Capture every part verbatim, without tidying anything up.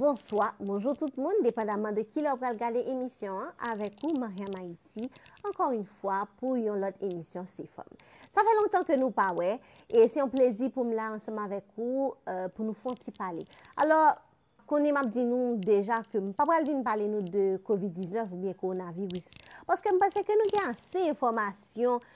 Bonswa, bonjou tout moun, depandaman de kilè w pral gade emisyon an, avèk ou, Mariam Haïti, ankò yon fwa pou yon lòt emisyon Se Fanm. Sa fè lontan ke nou pa wè, e se yon plezi pou m la ansanm avèk ou, euh, pou nou fè yon ti pale. Alò, konnen m ap di nou deja ke m pa pral vin pale nou de kovid diznèf oubyen kowonaviris, paske m panse ke nou gen ase enfòmasyon,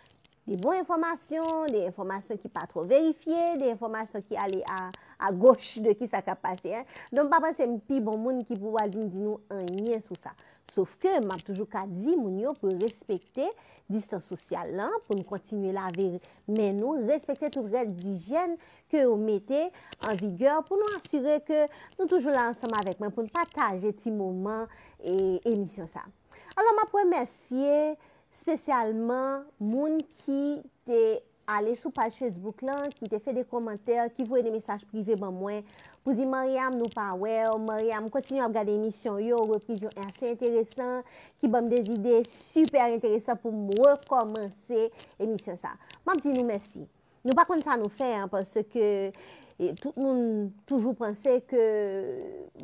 de bon enfòmasyon, de enfòmasyon ki pa twò verifye, de enfòmasyon ki ale a, a goch de kisa k ap pase, en. Donk, m pa panse m pi bon moun ki pou al vin di nou anyen sou sa. Sof ke m ap toujou ka di moun yo pou yo respekte distans sosyal lan, pou n kontinye lave men nou, respekte tout règ dijyèn ke yo mete an vigè pou nou asire ke nou toujou la ansanm avèk mwen pou n pataje ti moman e emisyon sa. Alò, m ap remèsye espesyalman moun ki te ale sou paj Facebook lan, ki te fè de kòmantè, ki voye de mesaj prive ban mwen, pou di, "Mariam, nou pa wè w, Mariam, kontinye ap gade emisyon yo, repriz yo ase enteresan, ki ban m de zide sipè enteresan pou m rekòmanse emisyon sa." M ap di nou mèsi. Nou pa konn sa nou fè an, paske, e, tout moun toujou panse ke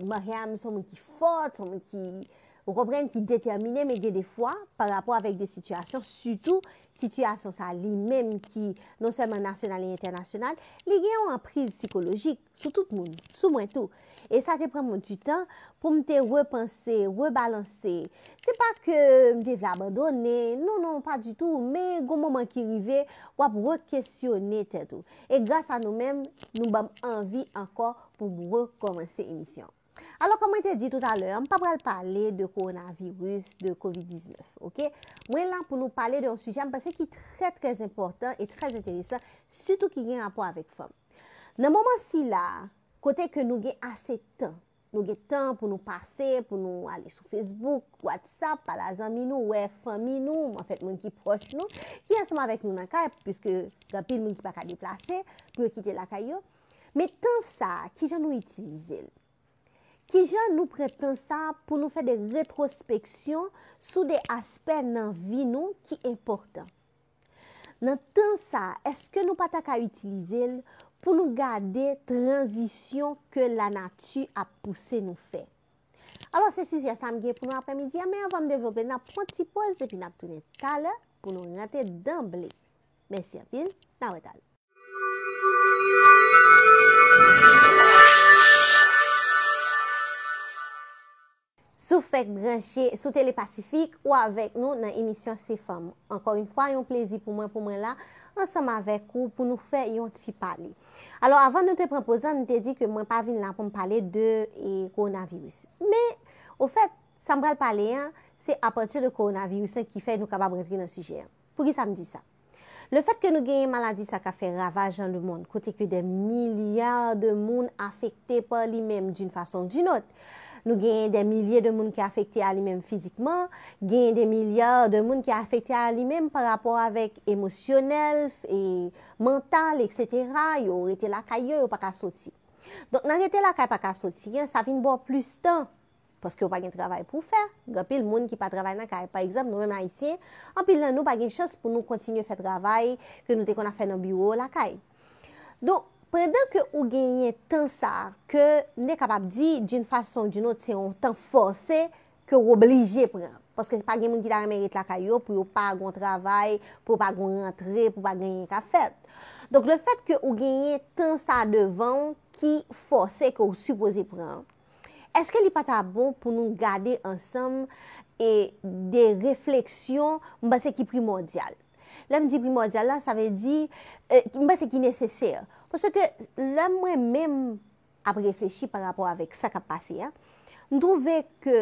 Mariam se yon moun ki fò, se yon moun ki, ou konprann, ki detèmine, men gen de fwa, pa rapò avèk de sitiyasyon, sitou sitiyasyon sa li menm ki non sèlman nasyonal e entènasyonal, li gen yon anpriz sikolojik sou tout moun, sou mwen tou. E sa te pran mwen ti tan pou m te repanse, rebalanse. Se pa ke m te vle abandone, non, non, pa ditou, men gon moman ki rive, w ap rekesyone tèt ou. E gras a nou menm, nou ban m anvi ankò pou m rekòmanse emisyon. Alò, kòm mwen te di toutalè, m pa pral pale de kowonaviris, de kovid diznèf, oke? Mwen la pou nou pale de yon sijè m panse ki trè, trè enpòtan e trè enteresan, sitou ki gen rapò avèk fanm. Nan moman sila, kote ke nou gen ase tan, nou gen tan pou nou pase, pou nou ale sou Facebook, WhatsApp, pale a zanmi nou, wè fanmi nou, anfèt, moun ki pwòch nou, ki ansanm avèk nou nan kay, piske gen anpil moun ki pa ka deplase pou yo kite lakay yo. Men tan sa a, kijan nou itilize l? Kijan nou pran tan sa a pou nou fè de retwospeksyon sou de aspè nan vi nou ki enpòtan? Nan tan sa a, èske nou pa ta ka itilize l pou nou gade tranzisyon ke lanati ap pouse nou fè? Alò, se sijè sa a m gen pou nou aprèmidi a, men anvan m devlope, n ap pran ti poz epi n ap tounen talè pou nou rantre danble. Mèsi anpil, n a wè talè. Si w fèk branche sou Tele Pasifik, ou avèk nou nan emisyon Se Fanm. Ankò yon fwa, yon plezi pou mwen, pou mwen la, ansanm avèk ou, pou nou fè yon ti pale. Alò, avan nou te pran poz lan, nou te di ke mwen pa vin la pou m pale de, e, kowonaviris. Men, ofèt, sa m pral pale an, se apati de kowonaviris lan ki fè nou kapab rantre nan sijè an. Poukisa m di sa? Lefèt ke nou genyen maladi sa k ap fè ravaj nan lemonn, kote ke dè milya de moun afekte pa li menm d'une façon ou d'une autre. Nou genyen dè milye de moun ki afekte a li menm fizikman, genyen dè milya de moun ki afekte a li menm pa rapò avèk emosyonèl, e mantal, etsetera. Yo rete lakay yo, yo pa ka soti. Donk, nan rete lakay pa ka soti an, sa vin ba w plis tan. Paske w pa gen travay pou w fè. Gen anpil moun ki pa travay nan kay. Pa egzanp, nou menm Ayisyen, anpil nan nou pa gen chans pou nou kontinye fè travay ke nou te konn ap fè nan biwo lakay. Donk, pandan ke ou genyen tan sa a, ke m te kapab di, d'une façon ou d'une autre, se yon tan fòse ke w oblije pran. Paske pa gen moun ki ta renmen ret lakay yo pou yo pa gon travay, pou yo pa gon rantre, pou pa gen anyen k ap fèt. Donk, lefèt ke ou genyen tan sa a devan w ki fòse ke w sipoze pran, èske li pa ta bon pou nou gade ansanm e de refleksyon, m panse ki primòdyal? Lè m di primòdyal la, sa vle di, e, m panse ki nesesè. Paske lè mwen menm ap reflechi pa rapò avèk sa k ap pase a, m twouve ke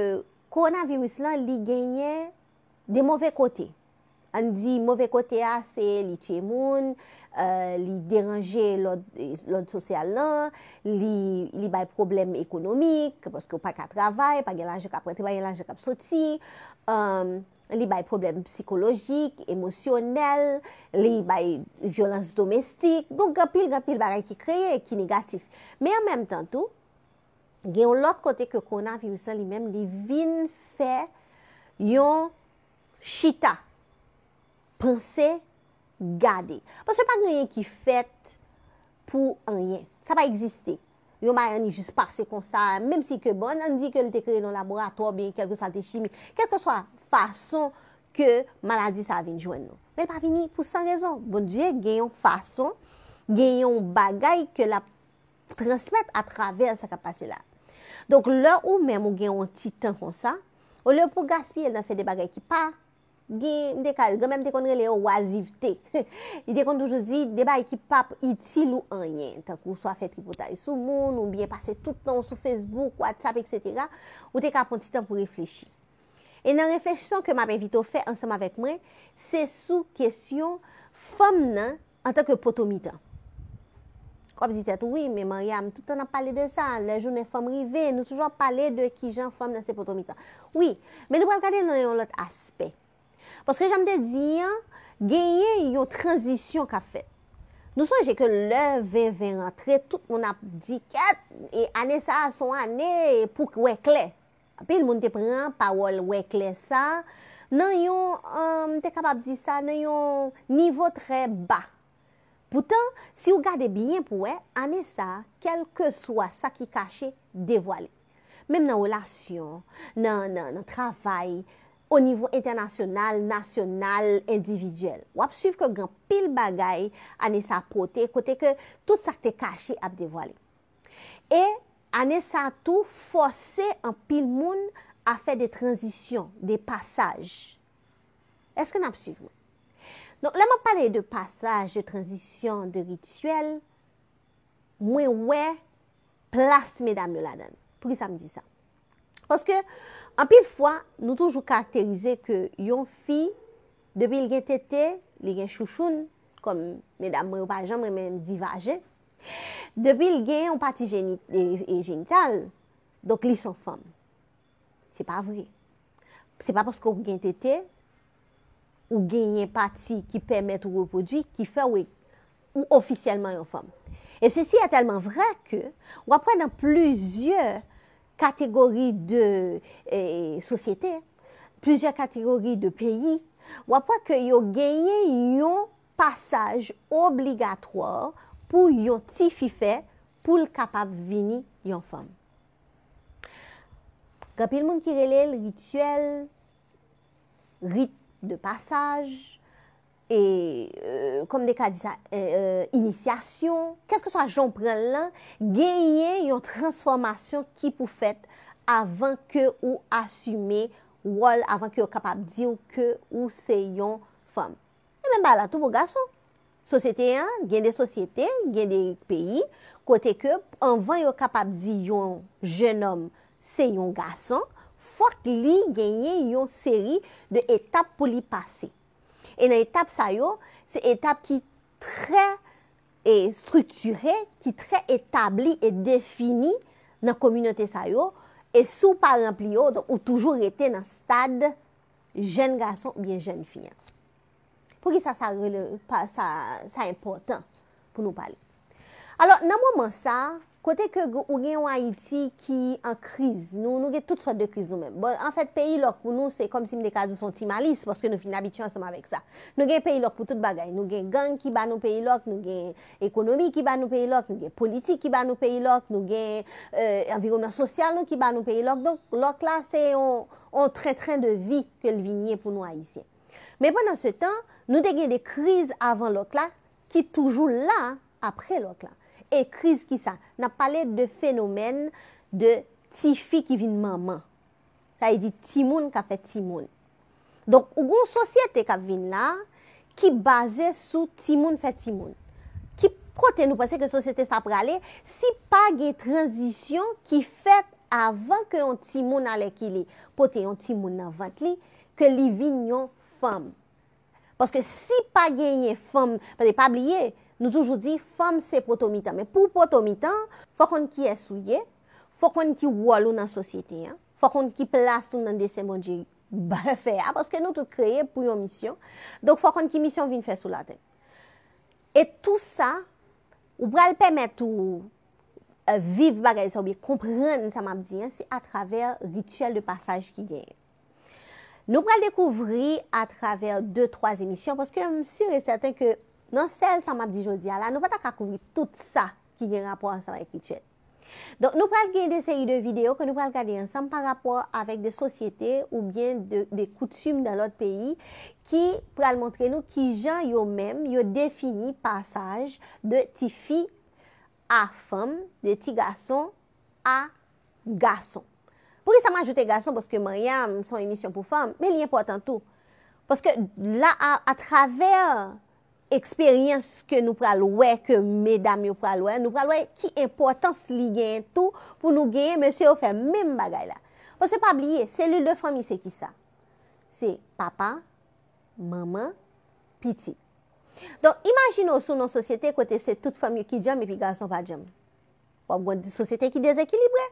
kowonaviris lan, li genyen de move kote. Ann di move kote a, se li tiye moun, e, li deranje lòd, lòd sosyal lan, li, li bay pwoblèm ekonomik, paske w pa ka travay, pa gen lajan k ap rantre, pa gen lajan k ap soti, e, li bay pwoblèm sikolojik, emosyonèl, li bay vyolans domestik. Donk, gen anpil, gen anpil bagay ki kreye, ki negatif. Men an menm tan tou, gen yon lòt kote ke kowonaviris lan li menm, li vin fè yon chita, panse, gade. Paske pa gen anyen ki fèt pou anyen. Sa pa egziste. yon bagay annik jis pase konsa, menm si ke, bon, ann di ke l te kreye nan laboratwa oubyen kèlkeswa l te chimik, kèlkeswa fason ke maladi sa a vin jwenn nou. Men l pa vini pou san rezon. Bondye gen yon fason, gen yon bagay ke l ap transmèt atravè sa k ap pase la. Donk, lè ou menm ou gen yon ti tan konsa, olye pou gaspiye l nan fè de bagay ki pa gen, m te ka, granmè m te konn rele yo wazivte. Li te konn toujou di de bagay ki p ap itil ou anyen, tankou swa fè tripotaj sou moun, oubyen pase tout tan w sou Facebook, WhatsApp, etsetera, ou te ka pran ti tan pou reflechi. E nan refleksyon ke m ap envite w fè ansanm avèk mwen, se sou kesyon fanm nan antanke poto mitan. W ap di tèt ou, "Wi, men Mariam, tout tan n ap pale de sa, lè jounen fanm rive, nou toujou ap pale de kijan fanm nan se poto mitan." Wi, men nou pral gade l nan yon lòt aspè. Paske jan m te di an, genyen yon tranzisyon k ap fèt. Nou sonje ke lè ven ven rantre, tout moun ap di, "Kèt, e ane sa a se yon ane pou wè klè." Anpil moun te pran pawòl wè klè sa a nan yon, um, m te kapab di sa, nan yon nivo trè ba. Poutan, si w gade byen pou wè, ane sa a, kèlkeswa sa ki kache, devwale. Menm nan relasyon, nan, nan, nan travay, o nivo entènasyonal, nasyonal, endividyèl. W ap swiv ke gen anpil bagay ane sa a pote, kote ke tout sa k te kache ap devwale. E ane sa a tou fòse anpil moun a fè de tranzisyon, de pasaj. Èske n ap swiv mwen? Donk, lè m ap pale de pasaj, de tranzisyon, de rityèl, mwen wè plas medam yo ladan l. Poukisa m di sa? Paske, anpil fwa, nou toujou karakterize ke yon fi, depi l gen tete, li gen chouchoun, kòm medam mwen yo pa janm renmen di vajen, depi l gen yon pati jeni-, e, e jenital, donk li s on fanm. Se pa vre. Se pa paske w gen tete, ou genyen pati ki pèmèt ou repwodui, ki fè w, ou ofisyèlman yon fanm. E sesi est tellement vrai que w ap wè nan plizyè kategori de, e, sosyete, plizyè kategori de peyi, w ap wè ke yo genyen yon pasaj obligatwa pou yon tifi fè pou l kapab vini yon fanm. Gen anpil moun ki rele l rityèl, rit de pasaj, e, e, kòm de ka di sa, e, e, inisyasyon, kèlkeswa jan w pran l lan, genyen yon transfòmasyon ki pou fèt avan ke ou asime wòl, avan ke yo kapab di w ke ou se yon fanm. E menm bagay la tou pou gason. Sosyete an, gen de sosyete, gen de peyi, kote ke anvan yo kapab di yon jennonm se yon gason, fòk li genyen yon seri de etap pou li pase. E nan etap sa yo, se etap ki trè, e, estriktire, ki trè etabli e defini nan kominote sa yo, e si w pa ranpli yo, donk ou toujou rete nan stad jèn gason oubyen jèn fi an. Poukisa sa rele, pa, sa, sa enpòtan pou nou pale? Alò, nan moman sa, kote ke g-, ou gen yon Ayiti ki an kriz, nou, nou gen tout sòt de kriz nou menm. Bon, anfèt, peyi lòk pou nou, se kòmsi m te ka di w se yon ti malis, paske nou fin abitye ansanm avèk sa. Nou gen peyi lòk pou tout bagay. Nou gen gang ki ba nou peyi lòk, nou gen ekonomi ki ba nou peyi lòk, nou gen politik ki ba nou peyi lòk, nou gen, e, anviwònman sosyal nou ki ba nou peyi lòk. Donk, lòk la, se yon, yon tren tren de vi ke l vin ye pou nou Ayisyen. Men pandan se tan, nou te gen de kriz avan lòk la ki toujou la apre lòk la. E kriz ki sa? N ap pale de fenomèn de tifi ki vin manman. Sa vle di timoun k ap fè timoun. Donk, ou gen yon sosyete k ap vin la ki baze sou timoun fè timoun. Ki kote nou panse ke sosyete sa prale si pa gen tranzisyon ki fèt avan ke yon timoun alèkile pote yon timoun nan vant li, ke li vin yon fanm? Paske si pa genyen fanm, paske pa bliye, nou toujou di fanm se poto mitan. Men pou poto mitan, fò konn kiyès ou ye, fò konn ki wòl ou nan sosyete an, fò konn ki plas ou nan desen Bondye ba-, fè a, paske nou tout kreye pou yon misyon. Donk, fò konn ki misyon w vin fè sou latè. E tou sa, ou pral pèmèt ou, e, viv bagay sa oubyen konprann sa m ap di an, se atravè rityèl de pasaj ki genyen. Nou pral dekouvri atravè de, twa emisyon, paske m si e sèten ke nan sèl sa m ap di jodi a la, nou pa ta ka kouvri tout sa ki gen rapò ansanm avèk rityèl. Donk, nou pral gen de seri de videyo ke nou pral gade ansanm pa rapò avèk de sosyete oubyen de, de koutim nan lòt peyi ki pral montre nou kijan yo menm yo defini pasaj de tifi a fanm, de ti gason a gason. Poukisa m ajoute gason? Paske Maryam se yon emisyon pou fanm, men li enpòtan tou. Paske la, a, atravè eksperyans ke nou pral wè, ke medam yo pral wè, nou pral wè ki enpòtans li genyen tou pou nou genyen mesye yo fè menm bagay la. Paske pa bliye, selil de fanmi se kisa? Se papa, manman, pitit. Donk, imajine w si w nan yon sosyete kote se tout fanm yo ki djanm epi gason pa djanm. W ap gen yon sosyete ki dezekilibre.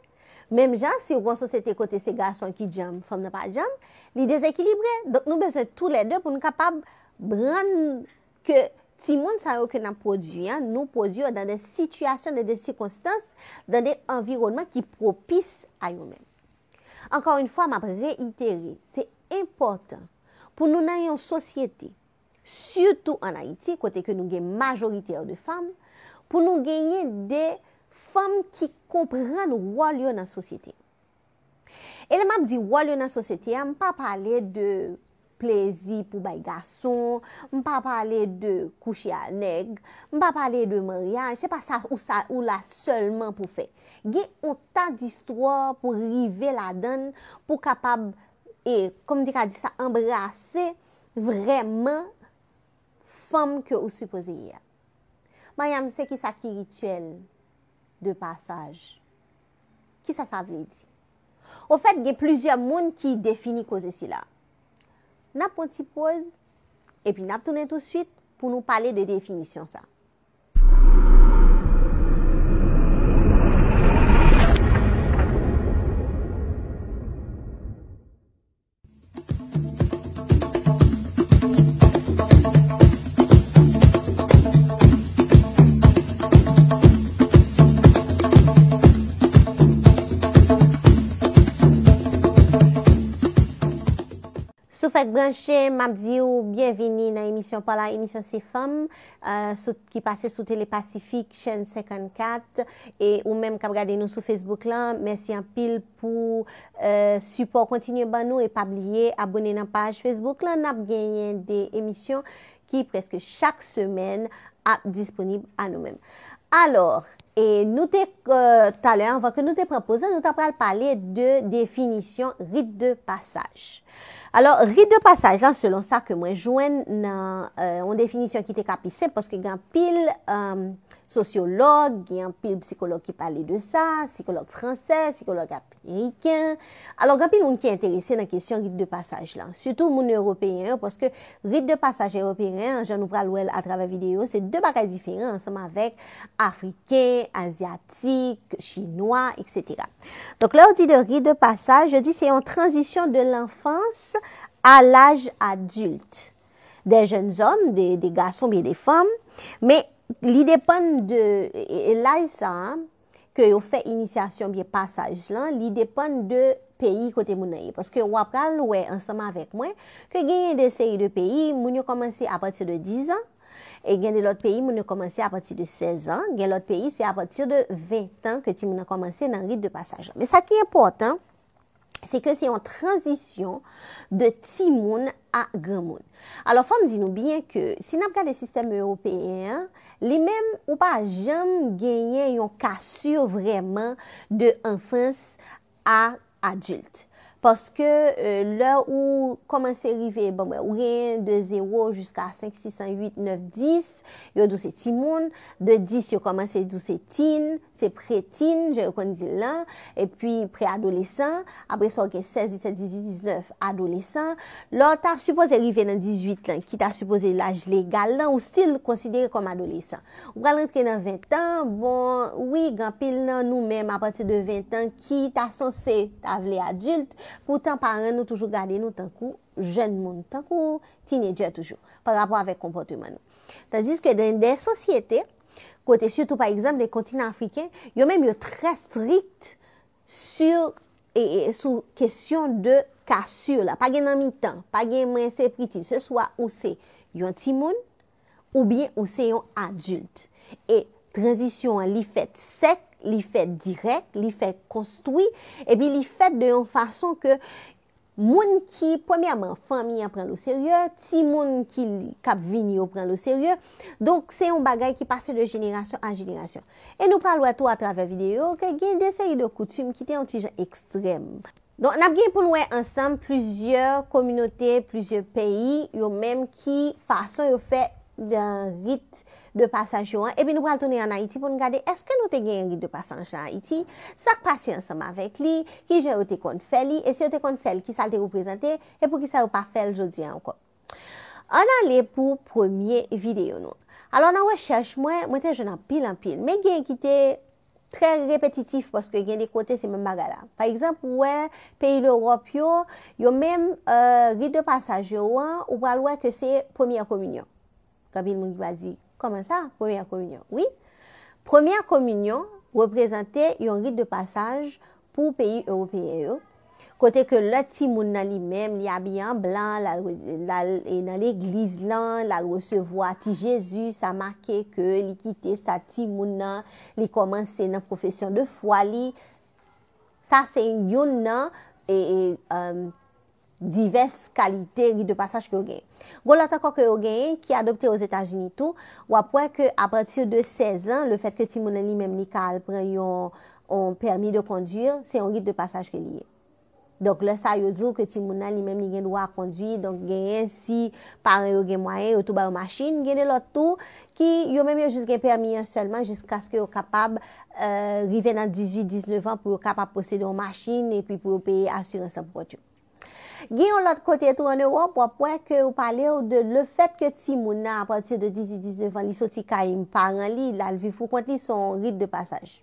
Menm jan, si w gen yon sosyete kote se gason ki djanm, fanm nan pa djanm, li dezekilibre. Donk, nou bezwen toulède pou nou kapab rann ke timoun sa yo ke n ap pwodui an, nou pwodui yo dans des situations, dans des circonstances, dans des environnements ki pwopis a yo menm. Ankò yon fwa, m ap reyitere, se enpòtan pou nou nan yon sosyete, sitou ann Ayiti, kote ke nou gen majorite de fanm, pou nou genyen de fanm ki konprann wòl yo nan sosyete. E lè m ap di wòl yo nan sosyete a, m pa pale de plezi pou bay gason, m pa pale de kouche a nèg, m pa pale de maryaj, se pa sa ou, sa ou la sèlman pou fè. Gen yon ta distwa pou rive ladann, pou kapab, e, kòm m te ka di sa, anbrase vrèman fanm ke ou sipoze ye a. Maryam, se kisa ki rityèl de pasaj? Kisa sa vle di? Ofèt, gen plizyè moun ki defini koze sila. N ap pran ti poz, epi n ap tounen tousuit pou nou pale de definisyon sa. Si w fèk branche, m ap di w byenvini nan emisyon pa w la, emisyon Se Fanm, eh, sou, ki pase sou Tele Pasifik, chèn senkannkat. E ou menm k ap gade nou sou Facebook lan, mèsi anpil pou, eh, sipò w kontinye ban nou. E pa bliye abòne nan paj Facebook lan, n ap genyen de emisyon ki prèske chak semèn ap disponib a nou menm. Alò, e nou te, eh, talè, anvan ke nou te pran poz la, nou ta pral pale de definisyon rit de pasaj. Alò, rit de pasaj la, selon sa ke mwen jwenn nan, eh, yon definisyon ki te ka pi senp, paske gen anpil, eh, sosyològ, gen anpil sikològ ki pale de sa, sikològ fransè, sikològ ap-, meriken. Alò, gen anpil moun ki enterese nan kesyon rit de pasaj lan, sitou moun ewopeyen yo, paske rit de pasaj ewopeyen an, jan nou pral wè l atravè videyo, se de bagay diferan ansanm avèk afriken, azyatik, chinwa, etsetera. Donk, lè yo di de rit de pasaj, yo di se yon tranzisyon de lanfans a laj adilt. De jèn zòm, de, de gason oubyen de fanm, men li depann de, e, e laj sa a, ke yo fè inisyasyon oubyen pasaj lan, li depann de peyi kote moun nan ye. Paske w ap pral wè ansanm avèk mwen ke genyen de seri de peyi, moun yo kòmanse apati de diz an, e gen de lòt peyi, moun yo kòmanse apati de sèz an, gen lòt peyi, se apati de ven an ke timoun nan kòmanse nan rit de pasaj lan. Men sa ki enpòtan, se ke se yon tranzisyon de timoun a granmoun. Alò, fò m di nou byen ke si n ap gade sistèm ewopeyen an, li menm, ou pa janm genyen yon kasir vrèman de anfans a adilt. Paske, eh, lè ou kòmanse rive, bon, mwen, ou genyen de zewo jiska senk, sis, sèt, uit, nèf, dis, yo di w se timoun, de dis yo kòmanse di w se teen, se preteen, jan yo konn di l lan, epi preadolesan, apre sa w gen sèz, disèt, dizuit, diznèf, adolesan. Lè w ta sipoze rive nan dizuit lan, ki ta sipoze laj legal lan, ou still konsidere kòm adolesan. Ou pral rantre nan ven an, bon, wi, gen anpil nan nou menm apati de ven an ki ta sanse ta vle adilt, poutan paran nou toujou gade nou tankou jèn moun, tankou teenager toujou, pa rapò avèk konpòteman nou. Tandiske nan de sosyete, kote sitou pa egzanp de kontinan afriken, yo menm yo trè strikt sou, e, e, sou kesyon de kasir la. Pa gen nan mitan, pa gen mwen se piti, se swa ou se yon timoun, oubyen ou se yon adilt. E tranzisyon an, li fèt sèk, Li fèt dirèk, li fèt konstwi, epi li fèt de yon fason ke moun ki, premyèman, fanmi an pran l o serye, timoun ki, k ap vini yo pran l o serye. Donk, se yon bagay ki pase de jenerasyon a jenerasyon. E nou pral wè tou atravè videyo ke gen de seri de koutim ki te yon ti jan ekstrèm. Donk, n ap gen pou n wè ansanm plizyè kominote, plizyè peyi, yo menm ki fason yo fè nan rit de pasaj yo an. Epi nou pral tounen ann Ayiti pou n gade èske nou te genyen rit de pasaj nan Ayiti, sa k pase ansanm avèk li, kijan yo te konn fè li, e si yo te konn fè l, kisa l te reprezante, e poukisa yo pa fè l jodi a ankò. Ann ale pou premye videyo nou. Alò, nan rechèch mwen, mwen te jwenn anpil, anpil. Men gen ki te trè repetitif, paske gen de kote se menm bagay la. Pa egzanp, ou wè peyi Lewòp yo, yo menm, euh, rit de pasaj yo an, ou pral wè ke se premyè kominyon. Gen anpil moun ki va di, kòman sa, premyè kominyon? Wi, premyè kominyon reprezante yon rit de pasaj pou peyi ewopeyen yo, kote ke lè timoun nan li menm, li abiye an blan, l al, l al, e, nan legliz lan, l al resevwa ti Jezi, sa make ke li kite stad timoun nan, li kòmanse nan pwofesyon de fwa li. Sa se youn nan, e, e, um, divès kalite rit de pasaj ke yo genyen. Gon lòt ankò ke yo genyen ki adopte Ozetazini tou, w ap wè ke apati de sèz an, lefèt ke timoun nan li menm li ka al pran yon, yon pèmi de kondwi, se yon rit de pasaj ke li ye. Donk, lè sa yo di w ke timoun nan li menm li gen dwa kondwi, donk genyen si paran yo gen mwayen, yo tou ba yo machin, gen de lòt tou ki yo menm yo jis gen pèmi an sèlman jiskaske yo kapab, euh, rive nan dizuit, diznèf an pou yo kapab posede yon machin epi pou yo peye asirans lan pou kont yo. Gen yon lòt kote tou ann Ewòp, w ap wè ke yo pale w de lefèt ke timoun nan, apati de dizuit, diznèf an, li soti kay paran li, l al viv pou kont li, se yon rit de pasaj.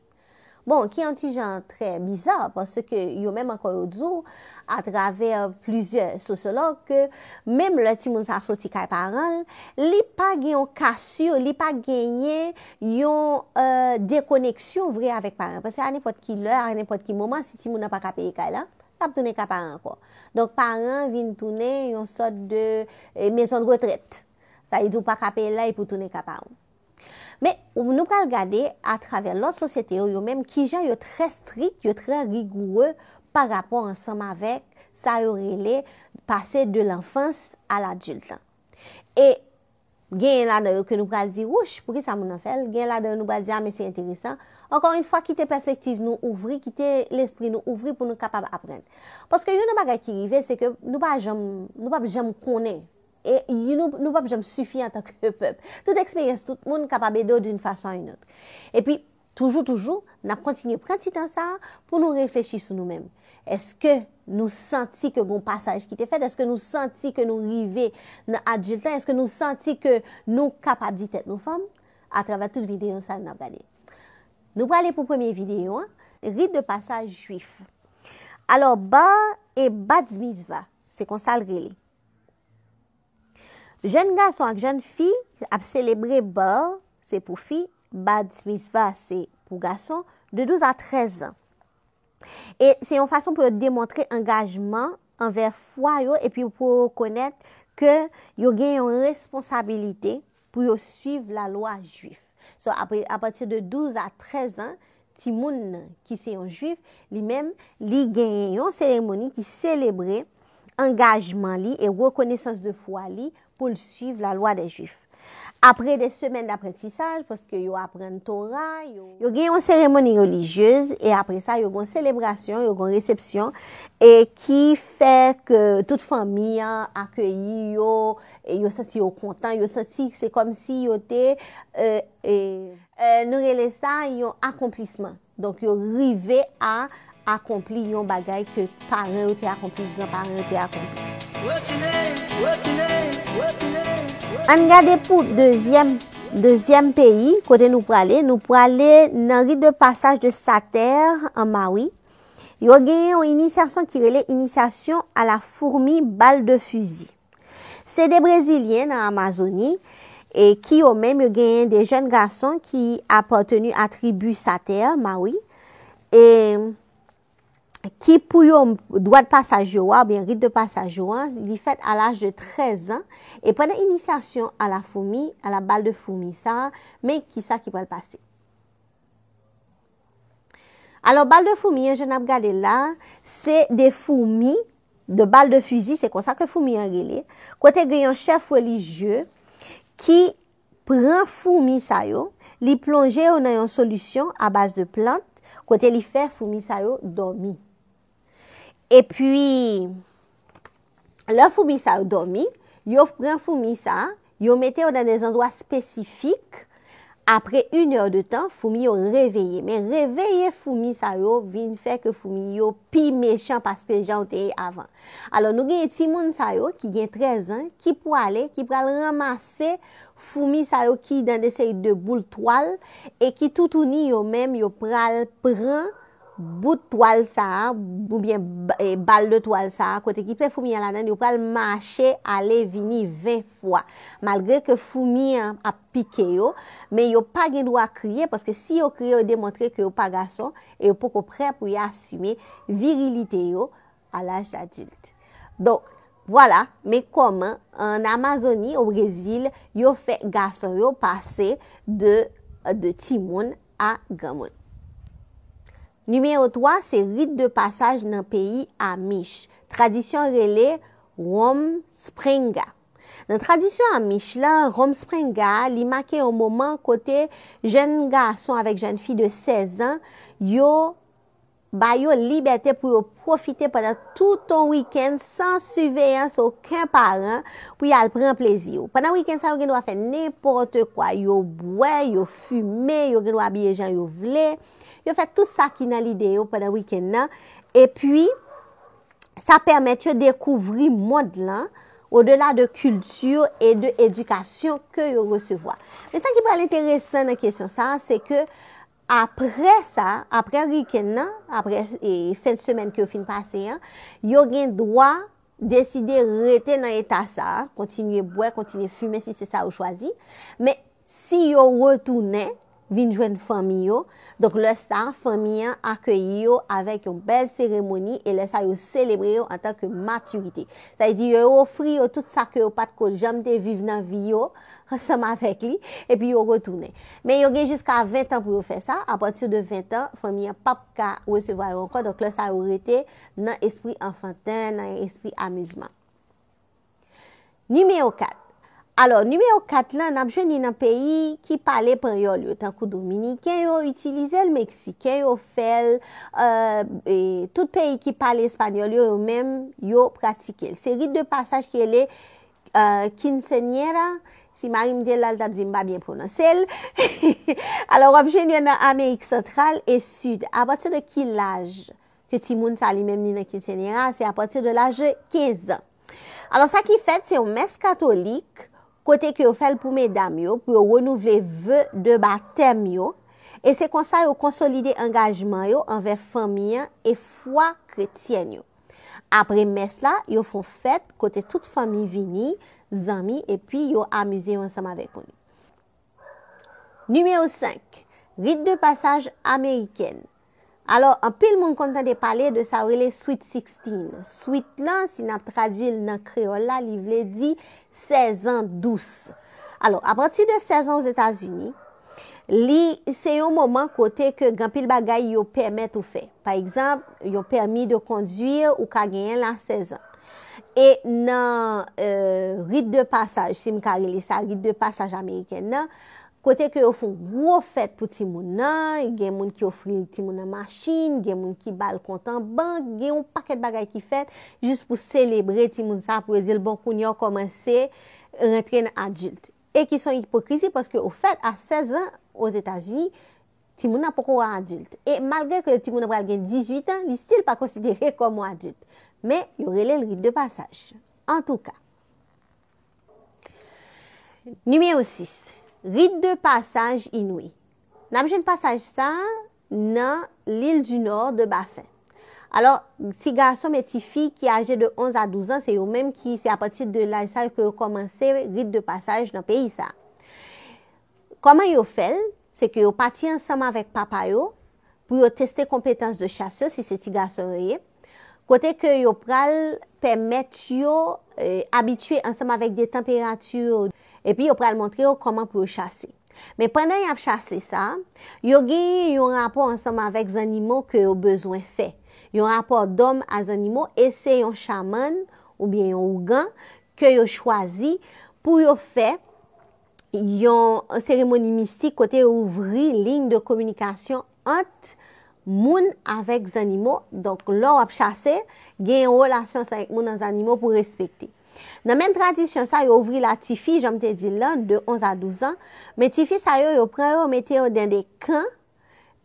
Bon, ki yon ti jan trè biza, paske yo menm ankò yo di w, atravè plizyè sosyològ, ke menm lè timoun sa a soti kay paran l, li pa gen yon kasir, li pa genyen yon, euh, dekoneksyon vre avèk paran. Paske a nenpòt ki lè, a nenpòt ki moman, si timoun nan pa ka peye kay la, l ap tounen kay paran ankò. Donk, paran vin tounen yon sòt de, eh, maison de retraite. Sa vle di w pa ka peye l la epi w tounen kay paran w. Men, ou, nou pral gade atravè lòt sosyete yo, yo menm, kijan yo trè strik, yo trè rigoure pa rapò ansanm avèk sa yo rele passer de l'enfance à l'adulte lan. E genyen ladan yo ke nou pral di, wouch, poukisa moun nan fè l? Genyen ladan yo nou pral di, a, men se enteresan. Ankò yon fwa, kite pèspektiv nou ouvri, kite lespri nou ouvri pou nou kapab aprann. Paske youn nan bagay ki rive, se ke nou pa janm, nou p ap janm konnen. E nou, nou p ap janm sifi antanke pèp. Tout eksperyans tout moun kapab ede w d'une façon à une autre. Epi, toujou, toujou, n ap kontinye pran ti tan sa a pou nou reflechi sou nou menm. Èske nou santi ke gon pasaj ki te fèt? Èske nou santi ke nou rive nan adilt lan? Èske nou santi ke nou kapab di tèt nou fanm? Atravè tout videyo sa a n ap gade. Nou prale pou premye videyo an, rit de pasaj jwif. Alò, bar e bat mitzvah, se konsa l rele. Jèn gason ak jèn fi ap selebre bar, se pou fi, bat mitzvah, se pou gason, de douz a trèz an. E se yon fason pou yo demontre angajman anvè fwa yo epi pou yo rekonèt ke yo gen yon responsabilite pou yo suiv lalwa jwif. So, apre, apati de douz a trèz an, timoun nan ki se yon jwif, li menm, li genyen yon seremoni ki selebre angajman li e rekonesans de fwa li pou l suiv lalwa dè jwif. Apre de semèn daprantisaj, paske yo aprann Tora, yo, yo gen yon seremoni relijyez, e apre sa, yo gen yon selebrasyon, yo gen yon resepsyon, e ki fè ke tout fanmi an akeyi yo, e yo santi yo kontan, yo santi se kòmsi yo te, e, e, e, nou rele sa yon akonplisman. Donk, yo rive a akonpli yon bagay ke paran yo te akonpli, granparan yo te akonpli. Ann gade pou dezyèm, dezyèm peyi kote nou prale. Nou prale nan rit de pasaj de Satè an Mawi. Yo gen yon inisyasyon ki rele inisyasyon a la fourmi balle de fusil. Se de Brezilyen nan Amazoni, e ki yo menm yo genyen de jèn gason ki apateni a tribi Satè, Mawi, e ki pou yo dwa de pasaj yo a, oubyen rit de pasaj yo an, li fèt a laj de trèz an, e pandan inisyasyon a la fourmi, a la balle de fourmi sa a, men kisa ki pral pase. Alò, bal de foumi an, jan n ap gade la, se de foumi, de bal de fizi, se konsa ke foumi an rele, kote gen yon chèf relijye ki pran foumi sa yo, li plonje yo nan yon solisyon a baz de plant, kote li fè foumi sa yo dòmi. Epi, lè foumi sa yo dòmi, yo pran foumi sa, yo mete yo nan de zandwa espesifik. Apre inè de tan, foumi yo reveye. Men reveye foumi sa yo vin fè ke foumi yo pi mechan paske jan yo te ye avan. Alò, nou genyen timoun sa yo ki gen trèz an, ki pwale, ki pral ranmase foumi sa yo ki nan de seri de boul twal e ki toutouni yo menm yo pral pran bout twal sa a, oubyen ba- e, bal de twal sa a, kote ki plen foumi an ladan, yo pral mache ale vini ven fwa. Malgre ke foumi an ap pike yo, men yo pa gen dwa kriye, paske si yo kriye, yo demontre ke yo pa gason, e yo poko prè pou yo asime virilite yo a laj adilt. Donk, vwala, men kòman an Amazoni, o Brezil, yo fè gason yo pase de, de timoun a granmoun. Nimewo twa, se rit de pasaj nan peyi Amish. Tradisyon rele Rumspringa. Nan tradisyon Amish la, Rumspringa, li make yon moman kote jèn gason avèk jèn fi de sèz an, yo ba yo libète pou yo pwofite pandan tout yon wikenn san siveyans okenn paran pou y al pran plezi yo. Pandan wikenn sa, yo gen dwa fè nenpòt kwa. Yo bwè, yo fimen, yo gen dwa abiye jan yo vle. Yo fè tout sa ki nan lide yo pandan wikenn nan. Epi, sa pèmèt yo dekouvri mond lan, odela de kilti e de edikasyon ke yo resevwa. Men sa ki pral enteresan nan kesyon sa a, se ke apre sa, apre wikenn nan, apre e, fen semèn ke yo fin pase an, yo gen dwa deside rete nan eta sa a, kontinye bwè, kontinye fimen si se sa yo chwazi. Men si yo retounen, vin jwenn fanmi yo, donk lè sa a, fanmi an akeyi yo avèk yon bèl seremoni e lè sa a, yo selebre yo antanke matirite. Sa vle di, yo ofri yo tout sa ke yo pa t ko janm te viv nan vi yo, ansanm avèk li, epi yo retounen. Men yo gen jiska ven tan pou yo fè sa. Apati de ven tan, fanmi an p ap ka resevwa yo ankò. Donk, lè sa a, yo rete nan espri anfanten, nan espri amizman. Nimewo kat. Alò, nimewo kat lan, n ap jwenn li nan peyi ki pale panyòl yo, tankou Dominiken yo itilize l, Meksiken yo fè l, e, e, tout peyi ki pale espanyòl yo, yo menm, yo pratike l. Se rit de pasaj ki rele euh, quinceañera, si mari m te la, l t ap di m pa byen pwononse l. Alò, w ap jwenn yo nan Amerik Santral e Sid. Apati de ki laj ke timoun sa li menm li nan quinceañera? Se apati de laj de kenz an. Alò, sa ki fèt, se yon mès katolik, kote ke yo fè l pou medam yo, pou yo renouvle ve de batèm yo. E se konsa yo konsolide angajman yo anvè fanmi an e fwa kretyèn yo. Apre mès la, yo fè yon fèt kote tout fanmi vini, zanmi, epi yo amize yo ansanm avèk moun. Nimewo senk, rit de pasaj amerikèn. Alò, anpil moun konn tande pale de sa yo rele Sweet Sixteen. Sweet lan, si n ap tradui l nan kreyòl la, li vle di sèz an dous. Alò, apati de sèz an Ozetazini, li se yon moman kote ke gen anpil bagay yo pèmèt ou fè. Pa egzanp, yon pèmi de kondwi, ou ka genyen l a sèz an. E nan, euh, rit de pasaj, si m ka rele sa rit de pasaj amerikèn nan, kote ke yo fè yon gwo fèt pou timoun nan, gen moun ki ofri timoun nan machin, gen moun ki ba l kont an bank, gen yon pakèt bagay ki fèt jis pou selebre timoun sa, pou yo di l, bon, kounye a w kòmanse rantre nan adilt. E ki se yon ipokrizi, paske ofèt, a sèz an, Ozetazini, timoun nan poko adilt. E malgre ke timoun nan pral gen dizuit an, li still pa konsidere kòm yon adilt. Men, yo rele l rit de pasaj. Antouka. Nimewo sis, rit de pasaj inwi. N ap jwenn pasaj sa a nan l'île du Nord de Baffin. Alò, ti gason men ti fi ki aje de onz a douz an, se yo menm ki, se apati de laj sa yo ke yo kòmanse rit de pasaj nan peyi sa a. Kòman yo fè l? Se ke yo pati ansanm avèk papa yo pou yo teste konpetans de chas yo, si se ti gason yo ye. Kote ke yo pral pèmèt yo, eh, abitye ansanm avèk de tanperati, epi yo pral montre yo kòman pou yo chase. Men pandan y ap chase sa, yo genyen yon rapò ansanm avèk zannimo ke yo bezwen fè. Yon rapò dòm a zannimo, e se yon chaman oubyen yon ougan ke yo chwazi pou yo fè yon seremoni mistik kote yo ouvri liy de kominikasyon ant moun avèk zannimo. Donk, lè w ap chase, gen yon relasyon sa avèk moun ak zannimo pou respekte. Nan menm tradisyon sa, yo ouvri la tifi, jan m te di l lan, de onz a douz an. Men tifi sa yo, yo pran yo, mete yo nan de kan,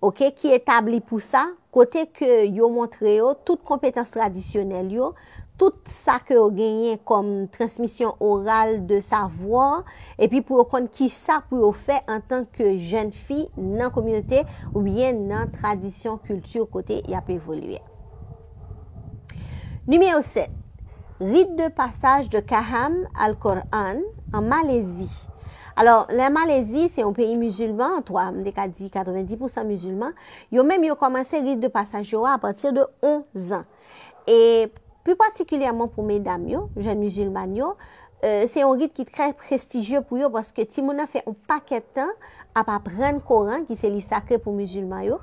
oke, ki etabli pou sa, kote ke yo montre yo tout konpetans tradisyonèl yo, tout sa ke yo genyen kòm transmisyon oral de savwa, epi pou yo konn kisa pou yo fè antanke jèn fi nan kominote oubyen nan tradisyon kilti kote y ap evolye. Nimewo sèt, rit de pasaj de Kaham al-Quran an Malezi. Alò, la Malezi, se yon peyi mizilman, twa, m te ka di katrevenndis pousan mizilman. Yo menm, yo kòmanse rit de pasaj yo a apati de onz an. E pli patikilyèman pou medam yo, jèn mizilman yo, e, se yon rit ki trè prestijye pou yo paske timoun nan fè yon pakèt tan ap aprann Koran, ki se liv sakre pou mizilman yo.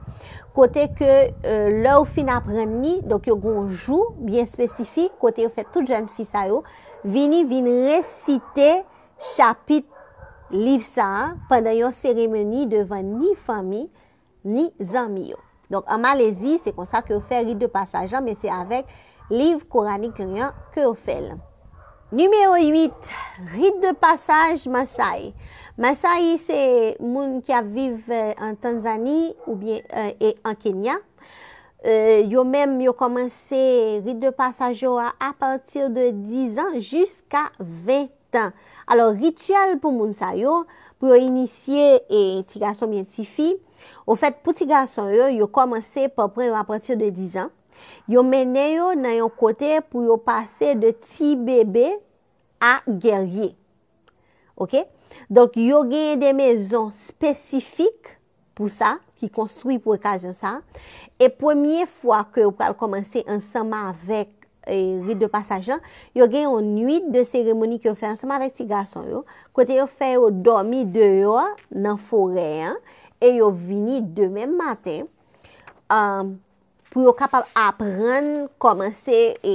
Kote ke, e, lè yo fin aprann li, donk yo gen yon jou byen espesifik kote yo fè tout jèn fi sa yo vini, vin resite chapit liv sa a pandan yon seremoni devan ni fanmi, ni zanmi yo. Donk, an Malezi, se konsa ke yo fè rit de pasaj lan, men se avèk liv koranik lan ke yo fè l. Nimewo uit, rit de pasaj Masai. Masai se moun ki ap viv, e, an Tanzani oubyen, e, e an Kenya. E, yo menm, yo kòmanse rit de pasaj yo a apati de diz an jiska ven tan. Alò, rityèl pou moun sa yo, pou yo inisye, e, ti gason oubyen ti fi, ofèt, pou ti gason yo, yo kòmanse pa pran yo apati de diz an. Yo mennen yo nan yon kote pou yo pase de ti bebe a gèrye. Oke? Donk, yo genyen de mezon espesifik pou sa, ki konstwi pou okazyon sa. E premye fwa ke yo pral kòmanse ansanm avèk, e, rit de pasaj lan, yo gen yon nuit de seremoni ke yo fè ansanm avèk ti gason yo, kote yo fè yo dòmi deyò nan forè an, e yo vini demen maten, um, pou yo kapab aprann kòmanse, e,